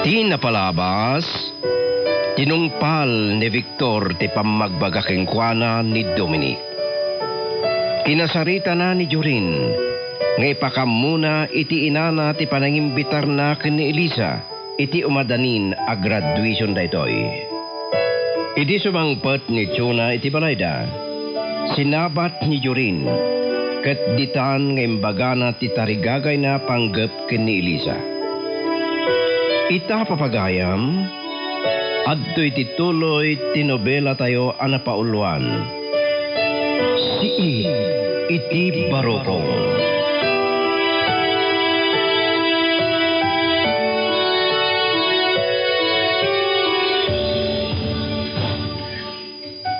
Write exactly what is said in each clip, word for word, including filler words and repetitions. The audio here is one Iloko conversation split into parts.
Ti napalabas, tinungpal ni Victor ti pammagbaga kenkuana ni Dominic. Kinasaritana ni Jorin nga ipakammona iti inana ti panangimbitarna ken ni Elisa iti umadanin a graduation daytoy. Idi sumangpet ni Jonah iti balayda, sinabat ni Jorin, ket ditan nga imbagana ti tarigagayna panggep ken ni Elisa. Ita, papagayam, adtoy ti tuloy ti nobelatayo a napauluan, Siit iti Barukong.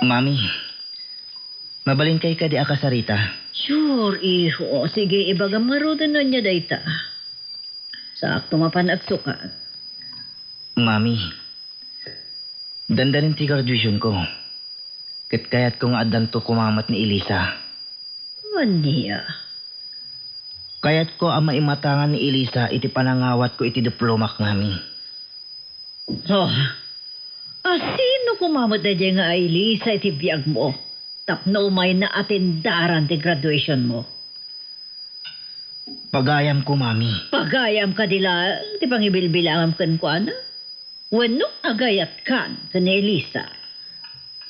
Mami, mabalinkay kadi a kasarita? Sure, iho. Sige, ibagam ngaruden no ania dayta. Saakto mapan agsukat. Mami, dandanin ti graduation ko. Ket kayatko nga addanto koma met ni Elisa. Ania? Kayatko a maimatangan ni Elisa iti panangawatko iti diplomak, Mami. Oh, a sino koma met daydiay nga Elisa iti biagmo tapno umayna a tendaran ti graduationmo? Pagayamko, Mami. Pagayam kadi laeng ti pangibilbilangam kenkuana? Wenno agayatkan ken ni Elisa?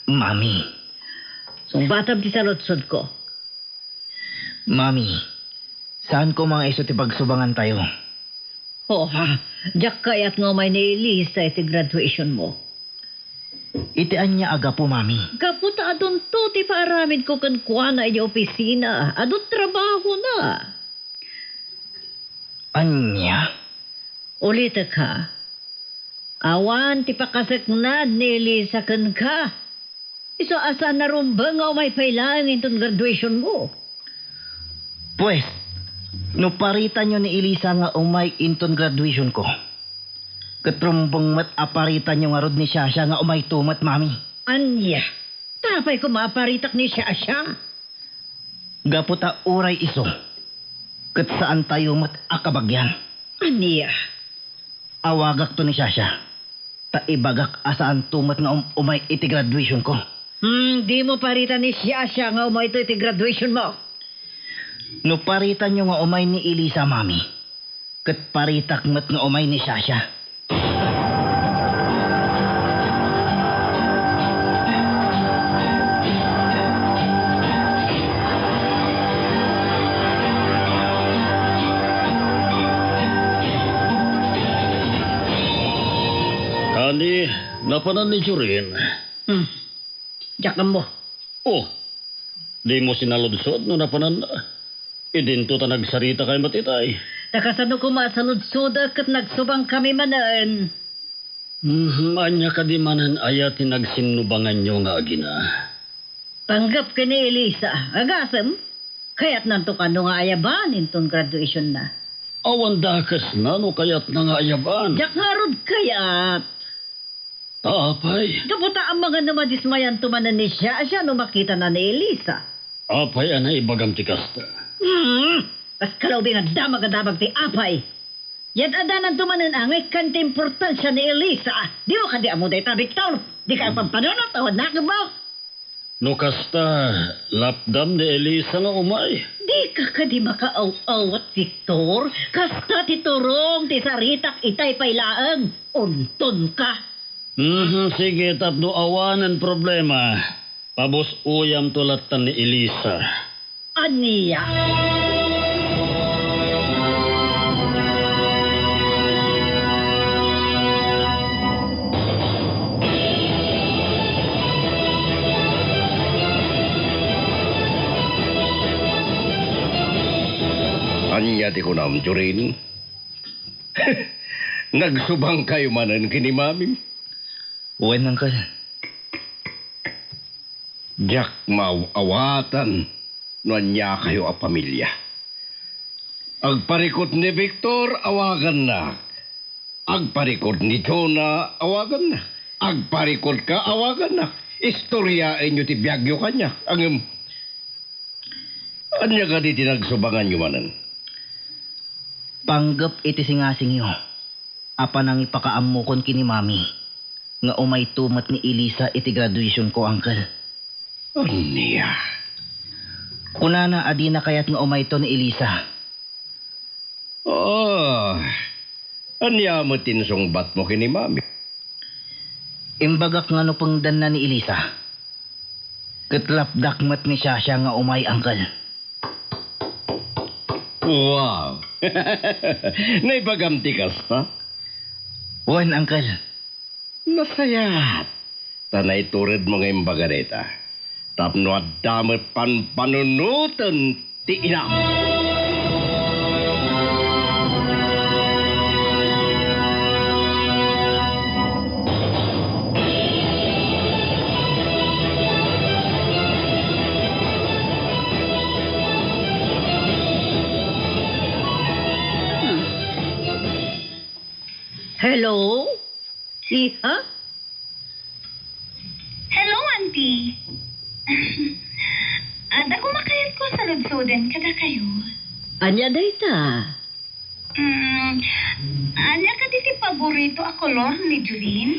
Mami. Sungbatam ti saludsodko. Mami, saan koma nga isu ti pagsubangantayo. Oh, ha? Diak kayat nga umay ni Elisa iti graduationmo. Iti ania a gapu, Mami? Gapu ta adunto ti paaramidko kenkuana idiay opisina. Adu trabahona. Ania? Ulitek, ha? Awan ti pakaseknad ni Elisa kenka. Isu a saan a rumbeng nga umay pay laeng inton graduationmo. Pues, no paritanyo ni Elisa nga umay inton graduationko, ket rumbeng met a paritanyo ngarud ni Shasha nga umayto met, Mami. Ania? Ta apay koma a paritak ni Shasha? Gapu ta uray isu, ket saantayo met a kabagian. Ania? Awagakto ni Shasha. Ta ibagak a saanto met nga um-, umay iti graduationko. Hmm, dimo paritan ni Shasha nga umayto iti graduationmo. No paritanyo nga umay ni Elisa, Mami, ket paritak met nga umay ni Shasha. Ani, napanan ni Jorin? Hmm. Diak ammo. Oh, dimo sinaludsod no napananna? Idinto ta nagsaritakay met itay. Ta kasano koma a saludsodak ket nagsubangkami manen? Hmm, ania kadi manen aya ti nagsinnubanganyo nga agina? Panggep ken ni Elisa, agasem? Kayatnanto kano nga ayaban inton graduationna? Awan dakesna no kayatna nga ayaban. Diak ngarud kayat. Ta apay? Gapu ta amangan no madismayanto manen ni Shasha no makitana ni Elisa. Apay a naibagam ti kasta? Hmm, kas kalaubing a damag a damag ti apay. Yad-adananto manen a nga ikkan ti importansia ni Elisa. Dimo kadi ammo dayta, Victor? Dika agpampanunot, awan nakemmo. No kasta, lapdam ni Elisa nga umay. Dika kadi makaaw-awat, Victor? Kasta ti turong ti saritak itay pay laeng. Untonka. Mhm, sige, tapno awanen problema. Pabus-oyamto latta ni Elisa. Ania? Ania ti kunam, Jorin? Nagsubangkayo manen ken ni Mamim? Wen, Uncle. Diak maaw-awatan no aniakayo a pamilia. Agparikut ni Victor, awagannak. Agparikut ni Jonah, awagannak. Agparikut ka, awagannak. Istoriaenyo ti biagyo kaniak. Ngem, ania kadi ti nagsubanganyo manen? Panggep iti singasingyo. a panangipakaammokon ken ni Mami nga umayto met ni Elisa iti graduationko, Uncle. Ania? Kunana a dina kayat nga umayto ni Elisa. Oh, ania met ti insungbatmo ken ni Mami? Imbagak nga nupengdanna ni Elisa. Ket lapdak met ni Shasha nga umay, Uncle. Wow! Naibagam ti kasta? Wen, Uncle. Nasayaat. Ta naituredmo nga imbaga dayta. Tapno adda met panpanunoten ti ina. Hello? Iha? Hello, Auntie. Adda koma kayatko a saludsoden kadakayo. Ania dayta? Mm, ania kadi ti paborito a kolor ni Jolene?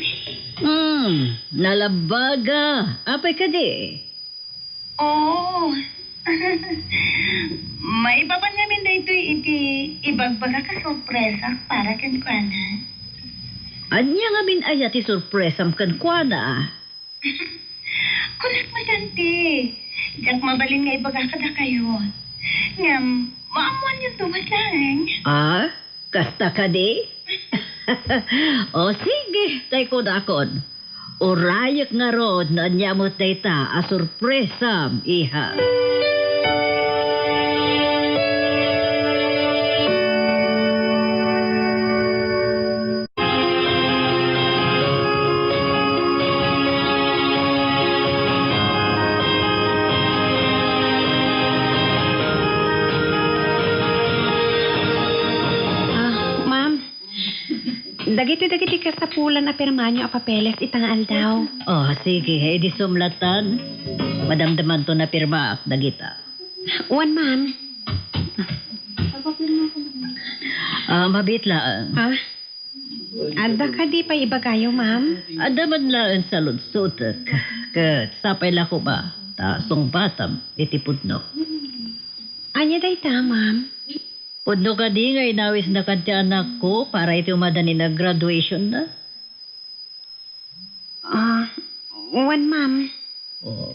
Hmm, nalabaga. Apay kadi? Oh. Maipapan ngamin daytoy iti ibagbagak a sorpresa para kenkuana. Ania ngamin aya ti sorpresam kenkuana? Kunak met, Auntie. Diak mabalin nga ibaga kadakayo. Ngem, maammoanyonto met laeng. Ah? Kasta kadi? O sige, tay kunakon. Urayek ngarud no ania met dayta a sorpresam, iha. Ah, ma'am, dagitoy dagiti kasapulan a pirmaanyo a papeles ita nga aldaw. Oh, sige, idi sumlatan, madamdamanto a napirmaak dagita. Wen, ma'am. Ah, mabiit laeng. Ah? Adda kadi pay ibagayo, ma'am? Adda met laeng saludsotek. Ket sapay la koma ta sungbatam iti pudno. Ania dayta, ma'am? Pudno kadi nga inawisnaka ti anakko para iti umadanin a graduationna? Ah, wen, ma'am. Oh,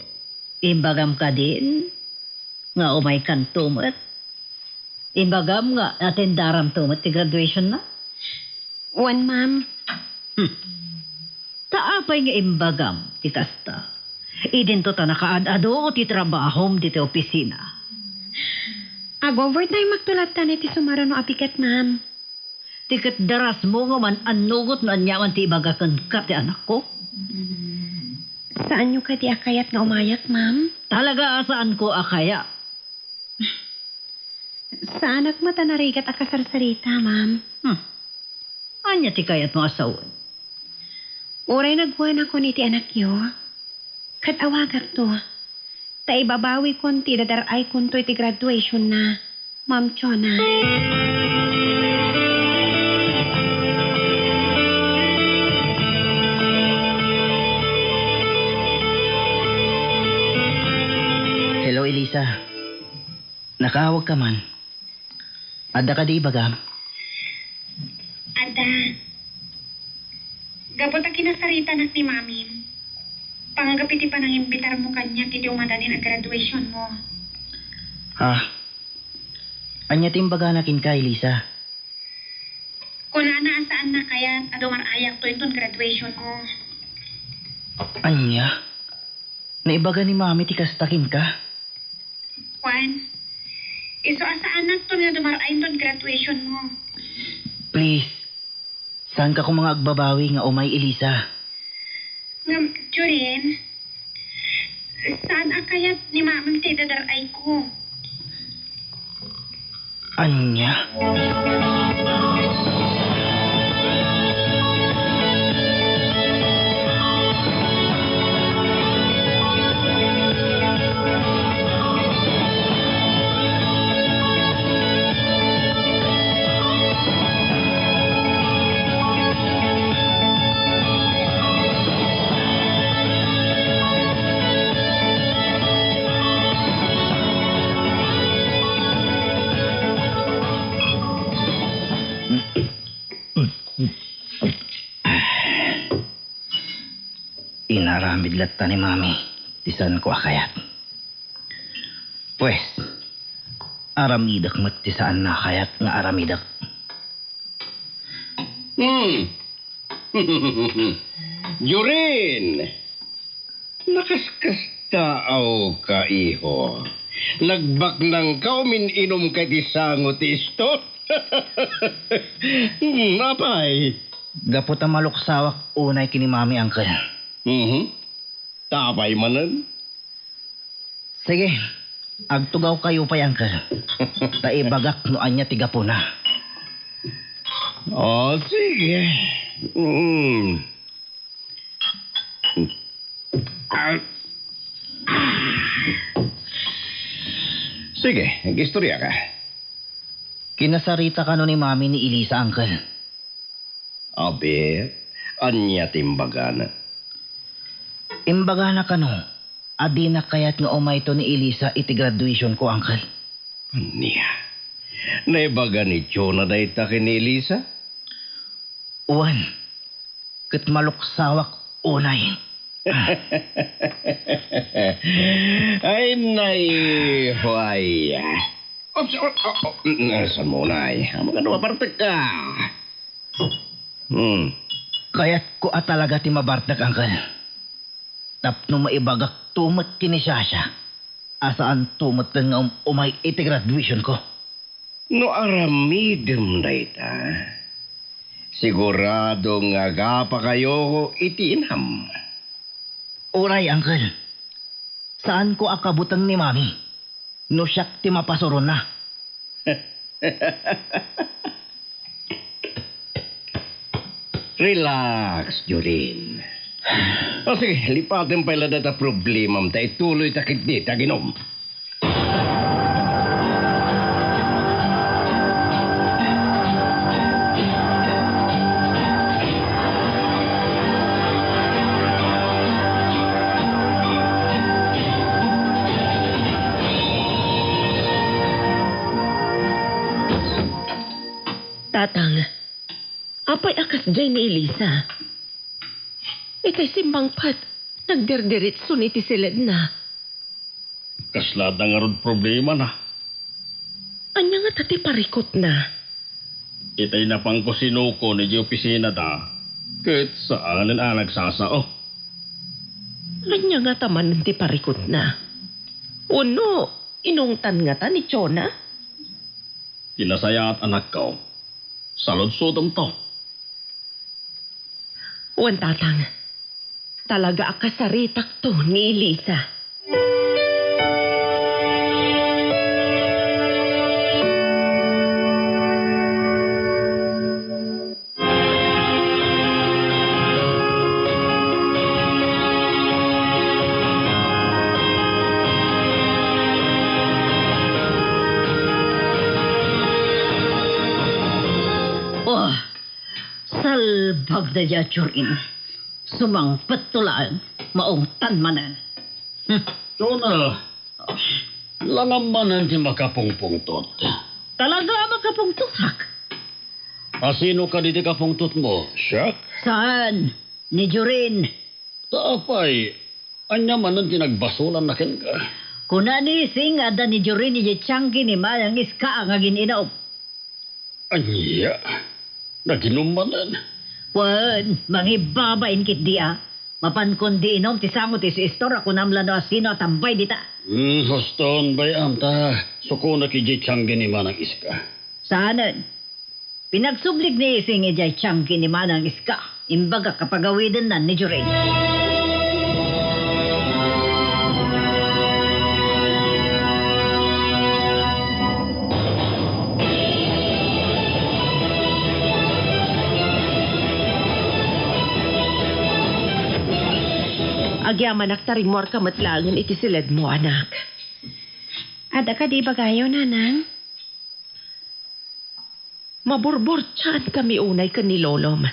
imbagam kadin nga umaykanto met? Imbagam nga atendaramto met ti graduationna? Wen, ma'am. Hmm. Ta apay nga imbagam ti kasta? Idinto ta nakaad-adu ti trabahom ditoy opisina. Ag-overtime-akto latta iti sumaruno a bigat, ma'am. Ti ket darasmo nga man-annugot no aniaman ti ibaga kenka ti anakko. Saanyo kadi a kayat nga umayak, ma'am? Talaga a saanko a kayat. Saanak met a narigat a kasarsarita, ma'am. Hmm. Ania ti kayatmo a sawen? Uray naguanakon iti anakyo, ket awagakto, ta ibabawikon ti idadar-aykonto iti graduationna, Ma'am Chona. Hello, Elisa. Nakaawagka man. Adda kadi ibagam? Adda. Gapu ta kinasaritanak ni Mamim, panggep iti panangimbitarmo kaniak iti umadanin a graduationmo. Ah, ania ti imbagana kenka, Elisa? Kunana a saanna kayat a dumar-ayakto inton graduationmo. Ania? Naibaga ni Mami ti kasta kenka? Juan, isu a saanakton nga dumar-ay inton graduationmo. Please, saanka koma nga agbabawi nga umay, Elisa? Ngem, Jorin, saan a kayat ni Mamim ti idadar-ayko? Ania? Inaaramid latta ni Mami ti saanko a kayat. Pues, aramidek met ti saanna a kayat nga aramidek. Hmm. Jorin! Nakaskastaaw ka, iho. Nagbaknang ka, umin-inom ka iti sango ti istor. Hmm, apay? Gapu ta maluksawak unay ken ni Mami, Uncle. Mhm. Ta apay manen? Sige, agtugawkayo pay, Uncle. Ta ibagak no ania ti gapuna. Oh, sige. Mm. Ah. Sige, agistorya ka. Kinasarita kano ni Mami ni Elisa, Uncle. Abi, ania ti imbagana? Imbagana kano a dina kayat nga umayto ni Elisa iti graduationko, Uncle. Ania? Naibaga ni Jonah dayta ken ni Elisa? Wen, ket maluksawak unay. Ay, nay, huay. Oops, oh, oh, oh, mm, saan mo, nay? Ang mga duwa partek ka. Hmm. Kayatko a talaga ti mabartek, Uncle. Tapno maibagakto met ken ni Shasha a saanto metten nga um-, umay iti graduationko. No aramidem dayta, sigurado nga agapakayo iti inam. Uray, Uncle. Saanko a kabuteng ni Mami no siak ti mapasuronna. Relax, Jorin. O sige, lipatem pay la dayta problemam ta ituloyta ketdi ti aginom. Tatang, apay a kasdiay ni Elisa? Itay simmangpet, nagdirdiritson iti siledna. Kasla adda ngarud problemana? Ania ngata ti parikutna? Itay napangkusinokon idiay opisinada, ket saanen a nagsasao. Ania ngata manen ti parikutna? Wenno, inungtan ngata ni Jonah? Ti nasayaat, anakko, saludsodemto. Wen, Tatang, talaga a kasaritakto ni Elisa. Oh, salbag daydiay a Jorin. Sumangpetto laeng, maungtan manen. Hmm. Jonah, langam manen ti makapungpungtot. Talaga a makapungtotak? A sino kadi ti kapungtotmo? Siak? Saan? Ni Jorin. Ta apay, ania manen ti nagbasolanna kenka? Kuna ni Ising nga adda ni Jorin idiay tianggi ni Manang Iska nga agin-inom. Ania? Naginum manen? Wen, mangibabain ketdi a. Mapankon di inum ti sango ti istor a kunam la no asino a tambay dita. Hmm, huston, bay-am ta sukonek idiay tianggi ni Manang Iska. Saanen. Pinagsublig ni Ising idiay tianggi ni Manang Iska. Imbagak a pagawidennan ni Jorin. Agyamanak ta rimmuarka met laengen iti siledmo, anak. Adda kadi ibagayo, Nanang? Maburburtiankami unay ken ni Lolom.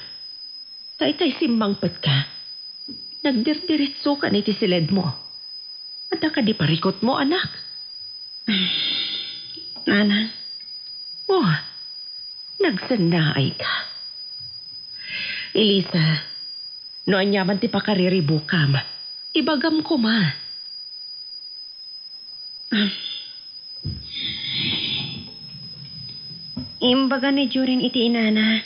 Ta itay simmangpetka, nagdirdiritsokan iti siledmo. Adda kadi parikutmo, anak? Nanang. Oh, nagsennaayka. Elisa, No aniaman ti pakariribukam, ibagam koma. Imbaga ni Jorin iti inana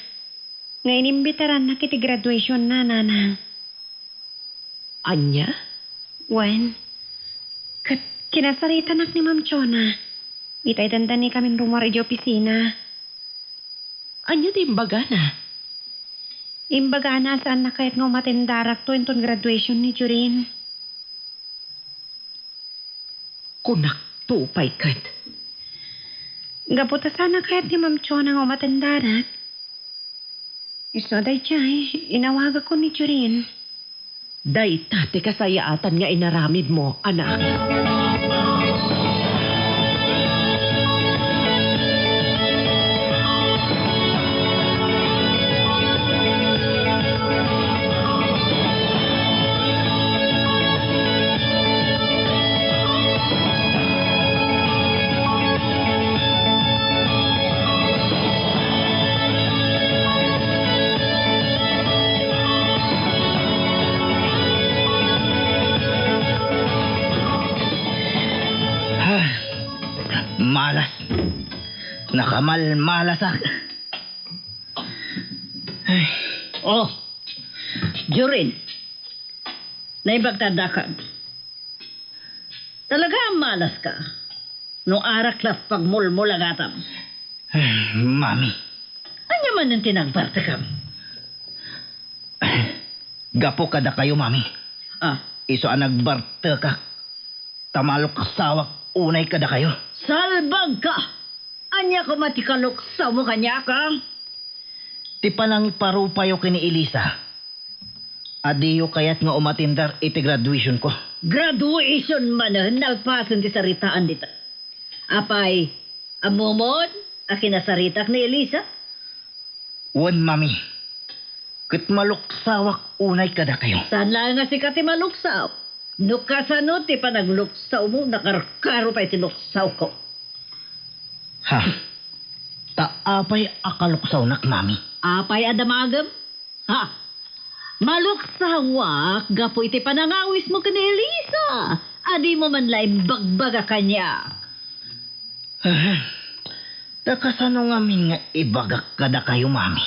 nga inimbitarannak iti graduationna, nanang. Ania? Wen, ket kinasaritanak ni Ma'am Chona. Itay dandani kamin rummuar idiay opisina. Ania ti imbagana? Imbagana a saanna kayat nga umatendarakto inton graduation ni Jorin. Kunakto pay ket. Gapu ta saanna kayat ni Ma'am Chona nga umatendarak. Isu daydiay, inawagakon ni Jorin. Dayta ti kasayaatan nga inaramidmo, anak. Ah, malas. Nakamalmalasak. Ay. Oh, Jorin. Naimbag ta addakan. Talaga a malas ka. No arak la pagmulmulagatam. Mami. Ania manen ti nagbartekam? Gapu kadakayo, Mami. Ah. Isu a nagbartekak ta maluksawak unay kadakayo. Salbag ka! Ania koma ti kaluksawmo kaniak, a? Ti panangiparupayo ken ni Elisa. A diyo kayat nga umatindar iti graduationko. Graduation manen, nalpasen ti saritaan dita. Apay, ammomon a kinasaritak ni Elisa? Wen, Mami. Ket maluksawak unay kadakayo. Saan laeng a sika ti maluksaw? No kasano ti panagluksawmo, nakarkaro pay ti luksawko. Ha? Ta apay a kaluksawnak, Mami? Apay a damagem? Ha? Maluksawak gapu iti panangawismo ken ni Elisa a dimo man la imbagbaga kaniak. Ah, ta kasano ngamin nga ibagak kadakayo, Mami?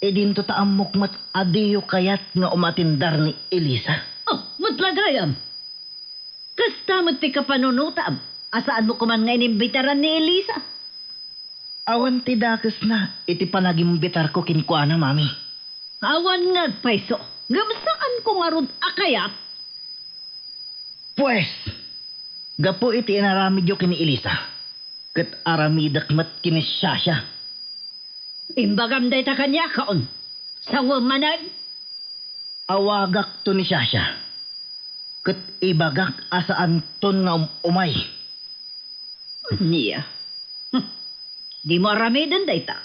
Idinto ta ammok met a diyo kayat nga umatindar ni Elisa. Oh, met la gayam. Kasta met ti kapanunotam a saanmo koman nga inimbitaran ni Elisa. Awan ti dakesna iti panagimbitarko kenkuana, Mami. Awan nga agpayso, ngem saanko ngarud a kayat. Pues, gapu iti inaramidyo ken ni Elisa, ket aramidek met ken ni Shasha. Imbagam dayta kaniak, kaon. Sawem manen. Awagakto ni Shasha, ket ibagak a saanton nga um-, umay. Ania? Hm. Dimo aramiden dayta?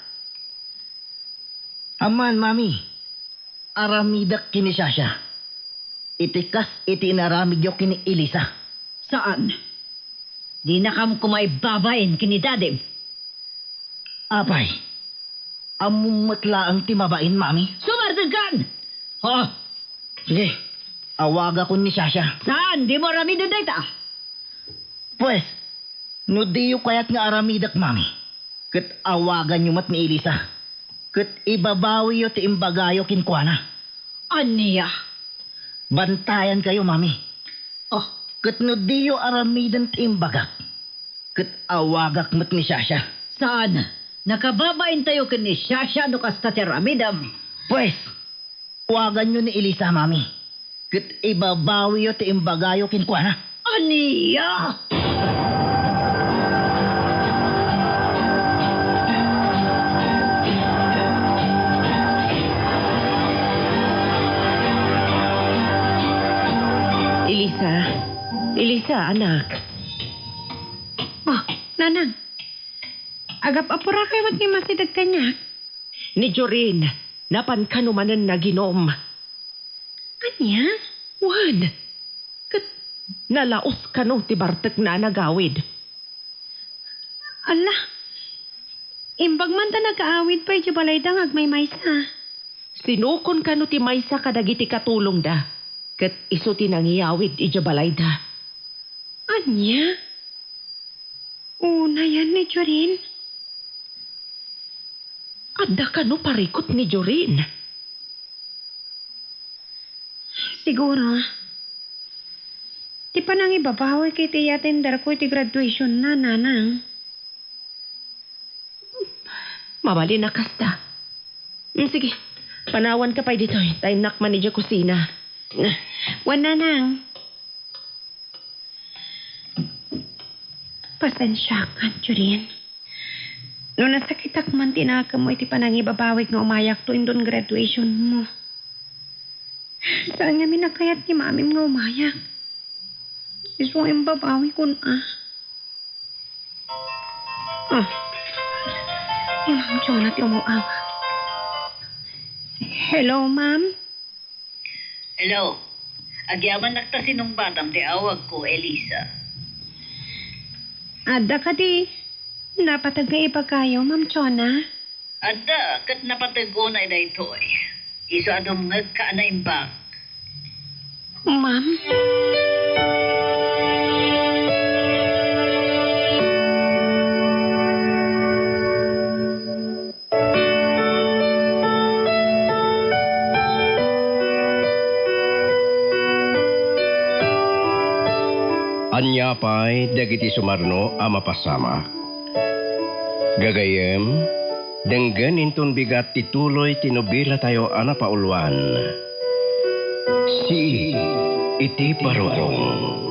Aman, Mami, aramidek ken ni Shasha iti kas iti inaramidyo ken ni Elisa. Saan? Dinakam koma ibabain ken ni Dadim. Apay, ammom met laeng ti mabain, Mami? Sumardengkan! Ha? Sige, awagakon ni Shasha. Saan? Dimo aramiden dayta? Pues, no diyo kayat nga aramidek, Mami, ket awaganyo met ni Elisa, ket ibabawiyo ti imbagayo kenkuana. Ania? Bantayankayo, Mami. Oh. Ket no diyo aramiden ti imbagak, ket awagak met ni Shasha. Saan? Nakababaintayo ken ni Shasha no kasta ti aramidem. Pues, awaganyo ni Elisa, Mami, ket ibabawiyo ti imbagayo kenkuana. Ania? Elisa, Elisa, anak. Oh, nanang. Agap-apurakayo met nga imasideg kaniak. Ni Jorin, napan kano manen naginom. Ania? Wen, ket nalaos kano ti bartekna a nagawid. Ala, imbag man ta nagaawid pay idiay balayda nga agmaymaysa. Sinukon kano ti maysa kadagiti katulongda, ket isu ti nangiyawid idiay balayda. Ania? Unayan ni Jorin? Adda kano parikut ni Jorin? Siguro. Ti panangibabawi ket ti i-attenderko iti graduationna, Nanang. Mabalin a kasta. Mm, sige, panawanka pay ditoy, ta innak man idiay kusina. Wen, Nanang. Pasensiakan, Jorin. No nasakitak man ti nakemmo iti panangibabawik nga umayakto inton graduationmo. Saan ngamin a kayat ni Mamim nga umayak? Isu nga imbabawikon, a. Ah. Ni Ma'am Jonah ti umaw-awag. Hello, ma'am? Hello. Agyamanak ta sinungbatam ti awagko, Elisa. Adda kadi napateg nga ibagayo, Ma'am Jonah? Adda, ket napateg unay daytoy. Isu a dumngegka a naimbag. Ma'am? Ania pay dagiti sumarno a mapasamak? Gagayyem, denggen inton bigat ti tuloy ti nobelatayo a napauluan, Sii iti Barukong.